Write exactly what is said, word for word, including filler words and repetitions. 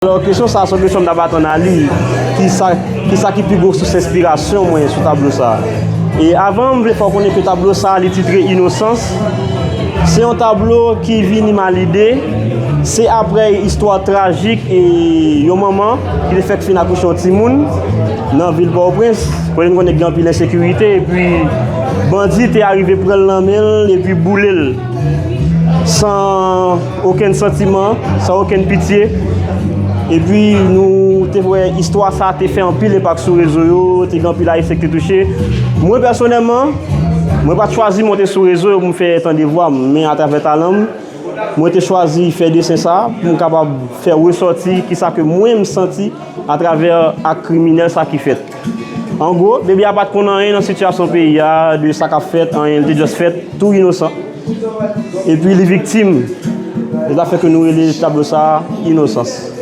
Alò, kesyon sa a se yon kesyon m t ap atann a li. Kisa, kisa ki pi gwo sous enspirasyon mwen sou tablo sa a? E avan, m vle fè w konnen ke tablo sa a, li titre Inosans. Se yon tablo ki vini m a lide. Se aprè istwa trajik e yon manman ki te fèk fin akouche yon timoun nan vil Pòtoprens, kote n konnen gen anpil ensekirite, epi bandi te arive pran l nan men l epi boule l san okenn santiman, san okenn pitye. Epi nou te wè istwa sa te fè anpil enpak sou rezo yo, te gen anpil Ayisyen ki te touche. Mwen pèsonèlman, mwen pa t chwazi monte sou rezo yo pou m fè tande vwa m, men atravè talan m, mwen te chwazi fè desen sa pou m kapab fè resòti kisa ke mwen m santi atravè ak kriminèl sa ki fèt. An gwo, Baby a pa t konn anyen nan sitiyasyon peyi a, de sa k ap fèt, anyen, li te just fèt tou inosan. Epi li viktim. Se sa fè ke nou rele tablo sa a Inosans.